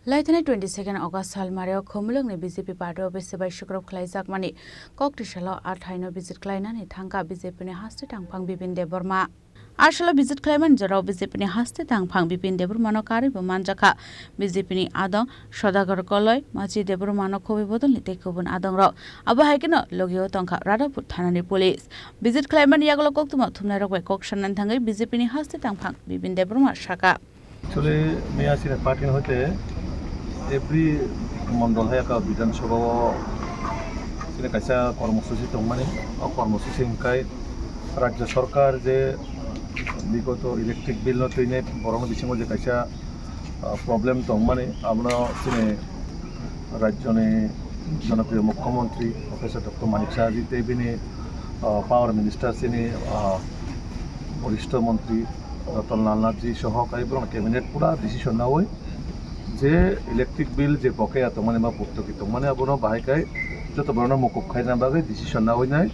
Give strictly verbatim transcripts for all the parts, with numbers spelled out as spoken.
Laithani twenty second August salmario Khumulwngni B J P party office bai sukrok khlaijakmani koktwisalo athaino visit khlainani thangkha B J P ni haste tangphang Bipin Debbarma. Aswkno visit khlaimani jorao B J P ni haste tangphang Bipin Debbarmano karwibo manjakha. B J P ni adong Sodagar Koloi, Machi Debbarmano khobwi bodolni tei kubun adongrok. Abo hai kheno logio tongkha Radhapur thanani police. Visit khlaimani yagulo koktwma thumnairok bai kok sanani thangwi B J P ni haste tangphang Bipin Debbarma sakha. Actually, miya chini party ni hoite every mondol hai ka Bidhan Sabha o chini kaisa kormosuchi tongmani. O kormosuchi hwnkhe Rajya Sarkar je bigoto electric bill no twinai borokni bisingo je kaisa, ah, problem tongmani, abono chini rajyoni jonopriyo mukhyamantri Professor Doctor Manik Saha ji tei bini, ah, power minister chini, ah, borishto montri Ratan Lal Nath ji soho kai borok cabinet pura decision naui je electric bill je bokeya tongmani ma buktoki tongmani abono bahai kai joto borokno mukup khaina bagwi decision naui nai.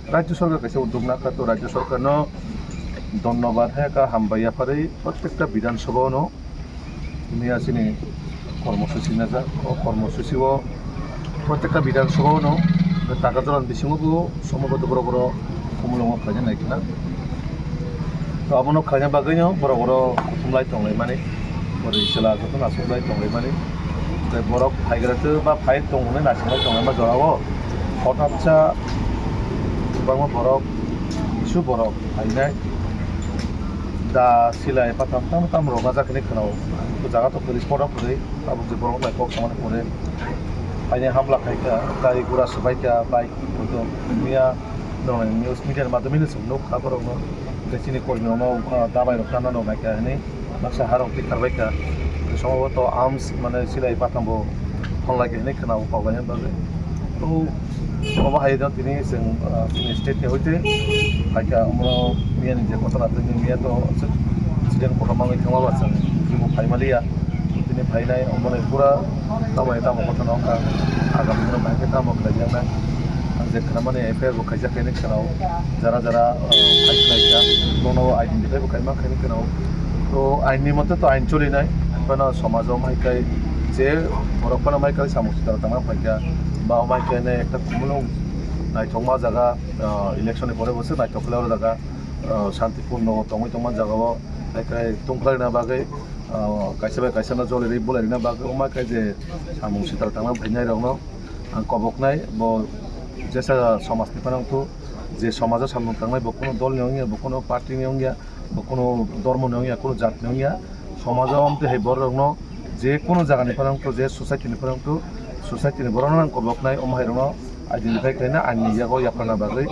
Rajya Sarkar kaisa uddog nakha, to Rajya Sarkarno dhonnobad hai ka hambai yapharwi prottekta Bidhan Sabha-ono miya chini kormosuchi najak. O kormosuchi-o prottekta Bidhan Sabha-ono taka jorani bisingo bo somboboto borok oro Khumulwngo khlaina nai khna. To abono khlaina bagwino borok oro kuthumlai tonglaimani, boroi chwla jotono achuklai tonglaimani. Tei borok phaigra tei ba phai tong hwnwi naisingbai tonglaima jorao hothatsa kwbangma borok, kisu borok phainai da silai patham tam tam rok najak hinwi khwnao. O jaga to kwrwi spot o kwrwi, tabuk je borok bai kok samani pore phainai hamla khaikha, gari gura swbaikha, bike. Hwnkhe miya norok news media ni madhyome hinwi chwng nukha borokno, tei chini kormi rokno, ah, dabai rok tanna rok naikha hinwi baksa harok tikharbaikha. Sombhoboto arms mane silai patham bo honlaikha hinwi khwnao, paulaina bagwi. To obo hai no tini chwng, ah, chini state ni hoite phaikha, omo miya ni je kotorma tini miya to accident kotorma wngwi thangma ba chwng jibo phaimaliya. Tini phainai omo ni pura tamo tamo kotorma wngkha, agam dino bahai khe tamo khlaijaknai. Ang je khwnamani F I R bo khaijak khe hinwi khwnao, jara jara, ah, phai khlaikha, bono identify bo khaima khe hinwi khwnao. To ain ni mote to ain cholinai, phano somajo mai kai je borok phano mai kai samung sitaro tangna phaikha, ba mai kai ne ekta Khumulwng naithokma jaga, ah, election ni pore bo se naithok khlai o jaga, ah, santipurno tongwi tongma jaga o, hai kai tongkhlaina bagwi, ah, kaisa bai kaisa no jolirwi bulairina bagwi, omo kai je samung sitaro tangna phainai rokno ang koboknai, bo jesa somaj ni phano wngthu, je somajo samung tangnai bo kuno dol ni wngya, bo kuno party ni wngya, bo kuno dormo ni wngya, kuno jat ni wngya, somajo amtwi hai borok rokno je kuno jaga ni phano wngthu, je society ni phano wngthu, society ni borok no ang koboknai, omo hai rokno identify khlaina ain ni yago yapharna bagwi.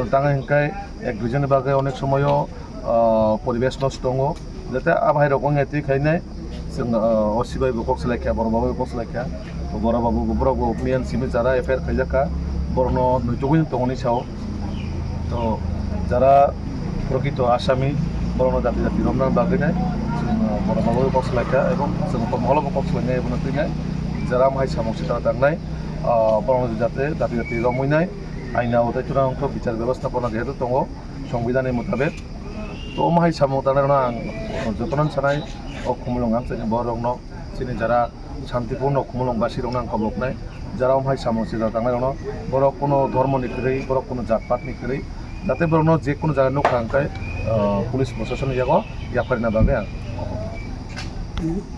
Tang hingkai ek dui jon ni bagwi onek somoyo, ah, poribesh nosto tongo. Jate abo hai rok wngya twi khainai, chwng, ah, O C bai bo kok salaikha, borok babu bo kok salaikha. Borok babu bo, borok bo miyan simi chara F I R khaijakha, borokno nuitugwi tongoni sao. To jara prokito asami, borokno jati jati romna bagwinai, chwng, ah, borok babu bo kok salaikha, ebong chwng tongmolo bo kok salainai, ebono twinai. Jara amhai samung sitra tangnai, ah, borokno jate jati jati romwinai, aina o tei twrwng wngkha bichar bebostapona jehetu tongo, songbidani mutabek. To omo hai samung tangnai rokno ang jotono sanai, o Khumulwng ang chini borok rokno, chini jara santipurno Khumulwng basi rokno ang koboknai, jara omo hai samung sida tangnai rokno, borok kuno dhormo ni kwrwi, borok kuno jat pat ni kwrwi, jate borokno je kuno jaga nukha hwnkhe, ah, police proshasoni yago yapharina bagwi ang.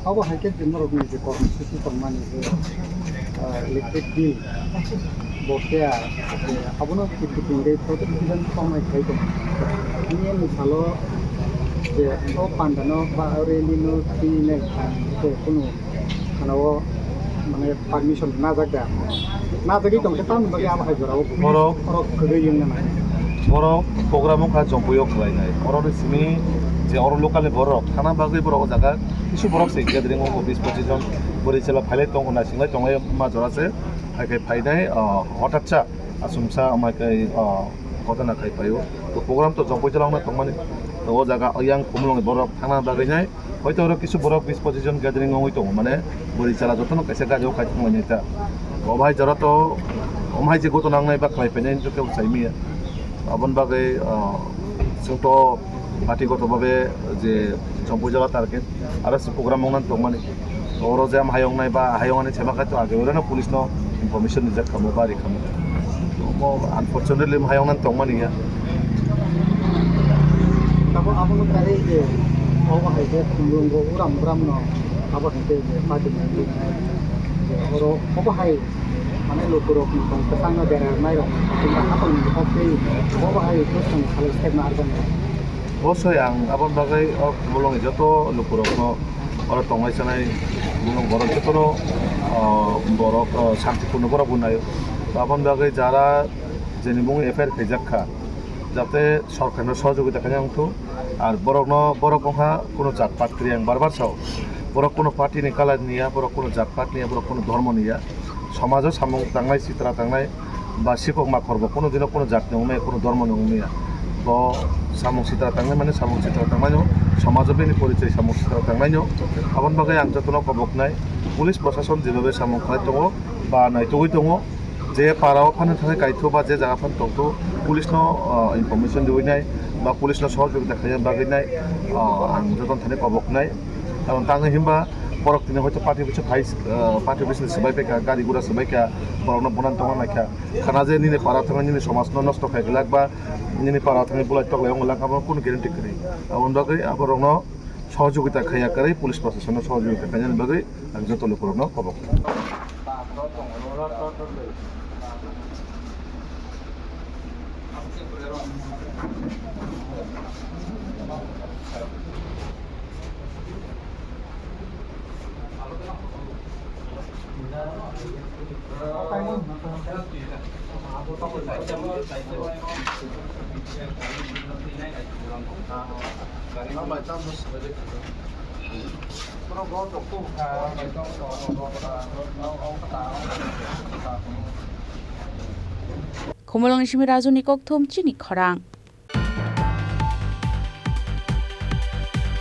Abo hai khe je norokni je kormosuchi tongmani je, ah, electric bill, bokya, je abono kiphilwi tongwi protest bijan tongmani khai tong. Nini ani salo je o pandano ba o rally no tini nai je kunu khana o mane permission najak da. Najagwi tongkhe tamni bagwi abo hai jorao borok borok kwrwi wngna nai. Borok program wngkha Jompuio khlainai. Borokni simi je oro local ni borok thana bagwi borok o jaga kisu borok se gathering o bis pochis jon bwrwi chwla phailai tongo, naisinglai tonglai ma jora se. Hai khe phainai, ah, hotatsa asumsa amai kai, ah, kotona khai paio. To program to Jompui jora wngna tongmani. To o jaga yang Khumulwng ni borok thana bagwi nai. Hoito oro kisu borok bis pochis jon gathering wngwi tongo, mane bwrwi chwla jotono kaisa gari o khai thanglainai ta. O bahai jora to, o bahai je goto nangnai ba khlai phainai hinwi khe bo chai manya. Aboni bagwi, ah, chwng to party goto babe je Jompui jora target, aro se program wngna tongmani. Oro je am hayong nai ba hayong ani sema khai to age oro no police no information rijak kamo ba ri kamo. Mo unfortunately mo hayong nan tong mani ya. Tabo abo no kare je obo hai je khumlung go uram uram no abo hai je je pati nai je oro obo hai mane lukurok ni tong kwchang no berai nai rok abo ni hok tei obo hai to tong khalai step na arjang. Obosoi ang aboni bagwi o khumulwngni joto lukurokno oro tongnai chanai borok jotono, o, borok, o, santipurno borok bo naio. Aboni bagwi jara jeni bumung F I R khaijak kha, jate sorkarno sohojogita khaina wngthok. Ar borokno, borok wngkha kuno jat pat kwrwi, ang bar bar sao. Borok kuno party ni colour ni ya, borok kuno jat pat ni ya, borok kuno dhormo ni ya. Somajo samung tangnai, sitra tangnai, ba sikok makhor bo kuno dino kuno jat ni wngmaya, kuno dhormo ni wngmaya. Bo samung sitra tangnai mani samung sitra tangnaino, somajo bini porichoi samung sitra tangnaino. Aboni bagwi ang jotono koboknai, police prosason jebabe samung khlai tongo ba naitugwi tongo, je para o phano thangwi kaitho ba je jaga phano tongtho, police no, ah, information riwi nai ba police no sohojogita khaina bagwi nai, ah, ang jotono thani koboknai. Karon tangwi himba borok tini hoito party office phai, ah, party office ni swbai paikha, gari gura swbai kha, borokno bunan tongna naikha. Khana je nini para thangwi nini somaj no nosto khai glak ba nini para thangwi bulai toklai wng glak, abo kunu guarantee kwrwi. Aboni bagwi aborokno sohojogita khaiya kwrwi, police prosason no sohojogita khainani bagwi ang joto lukurokno kobok. Khumulwng simi Rajuni kokthum chini khorang.